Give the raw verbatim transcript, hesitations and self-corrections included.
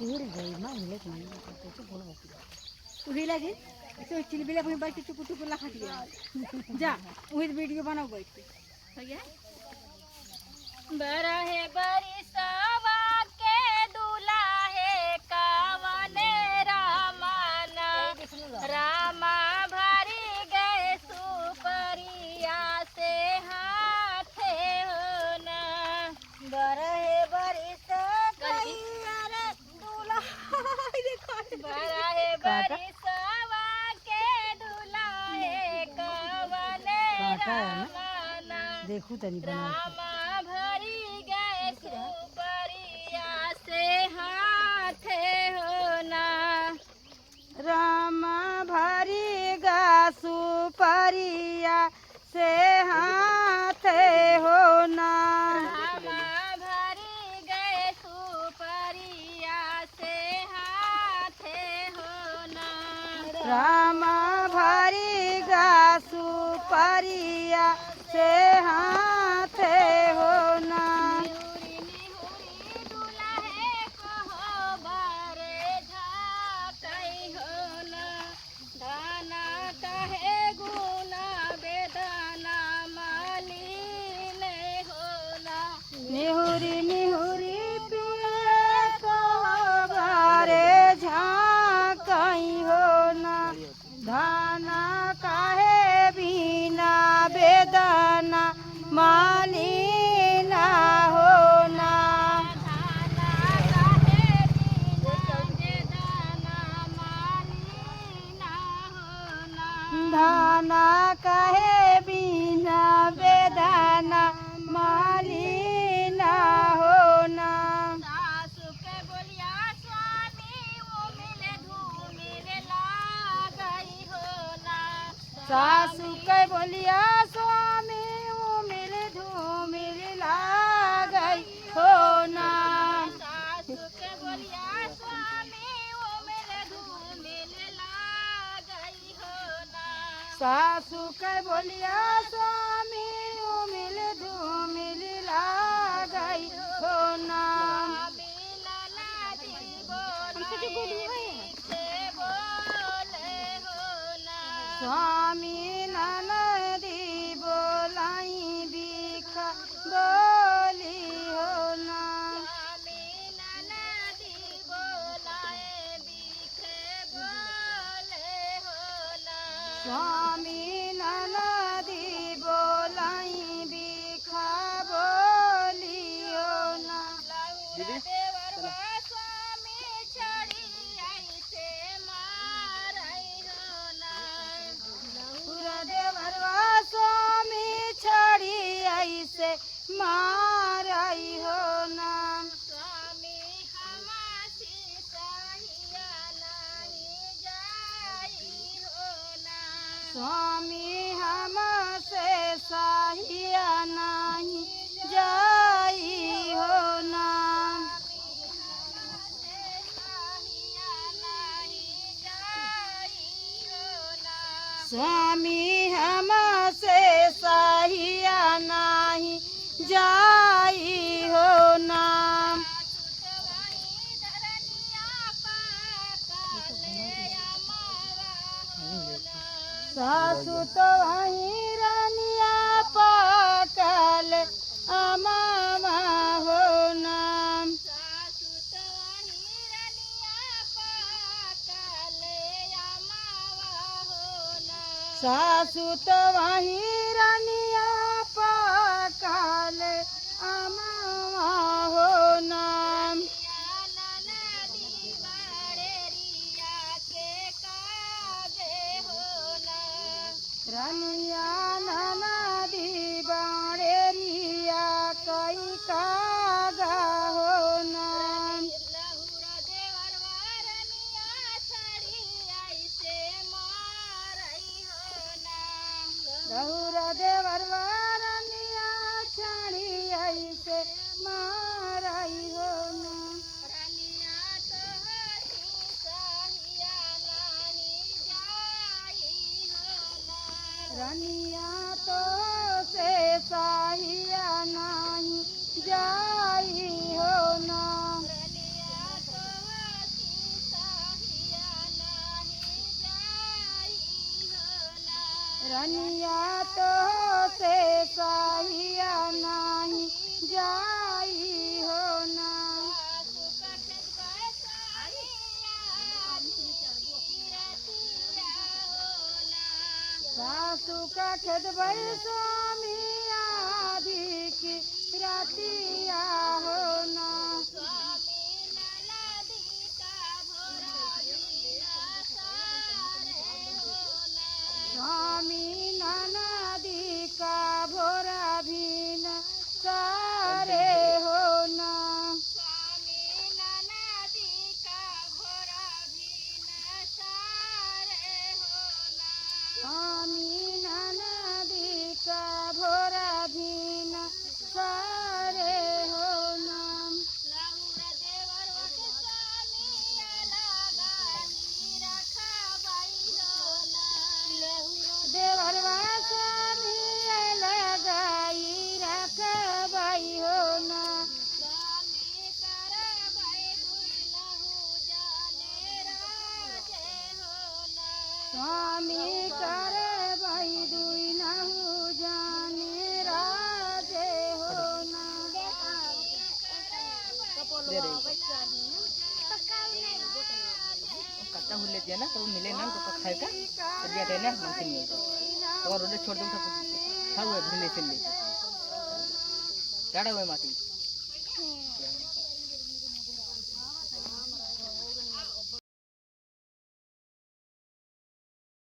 उड़ गई माँ, हिलत नहीं, तो कुछ बोल होती है। तू हिला जी, तो चिलबिला अपने बैठ के चुकु चुकु लखा दिया। जा, वही वीडियो बनाओ बैठ के। हो गया? बरहे बरिसवा के दुलाहे कवने रामाना, रामा भरी गए सुपरिया से हाथे हो ना। बरहे बरिस कहिया रे दुलाहे, देखो। बरहे काटा? बरिसवा के दुलाहे कवने काटा है ना? रामाना। देखू तनी बना के। रामा भरी गए सुपरिया से हाथे हो ना। रामा भरी गा सुपरिया से हाथे हो ना। रामा भरी गए सुपरिया से हाथे हो ना। रामा भरी गा सुपरिया से हाथे हो ना। निहुरी निहुरी दुलाहे को हो बारे झाकई हो ना। धाना काहे गुना बेदाना मालिन हो ना। निहुरी निहुरी पिया को बारे झाकई हो ना। धाना काहे बिना बेदाना मालिना हो ना। धाना काहे बिना बेदाना मालिना हो ना। धाना काहे बिना बेदाना मालिना हो ना। सासु के बोलिया स्वामी वो मिले धूमिल लागई हो ना। सासु के बोलिया स्वामी उमिल धूमिल लागई हो ना। सासु के बोलिया स्वामी उमिल धूमिल लागई हो ना। सासु के बोलिया स्वामी उमिल धूमिल लागई हो ना। स्वामी ननदी बोलाई से बोले हो ना। स्वामी ननदी बोलाई बिख बोली हो ना। स्वामी ननदी बोलाई बिख बोले हो ना। स्वामी ननदी बोलाई बिख बोली हो ना। दीदी, देवरवा स्वामी छड़ी ऐसे मारई हो ना। पूरा देवरवा स्वामी छड़ी ऐसे मारई हो ना। स्वामी हमासी सहिया नहीं जाई हो ना। स्वामी हमसे सहिया नहीं जाई हो ना। स्वामी हमसे सहिया नाही जाई हो ना। सासु तो वही रनिया पाकल अमावा हो ना। सासु तो वही रनिया पाकल अमावा हो ना। रनिया ननदी बाड़ेरिया कई कागा हो ना। लहुरा देवरवा रनिया छाड़ी ऐसे मारई हो ना। रनिया तो से साहिया नाही जाई हो ना। का खेदबै स्वामी आधी की रातिया हो ना। स्वामी ननदी का भोरा भिन सारे हो ना। स्वामी ननदी का भोरा भिन सारे हो ना। देवरवा स्वामी लगाई रखबई हो ना। स्वामी करबई दुई नहु जाने राजे हो ना। दे रही। कच्चा फूल लेती है ना, तो मिले ना, तो खाए का, तो दिया कहना, माटी में। तो और उधर छोड़ दो, सब खाओ, भूले से ले। क्या हुआ माटी?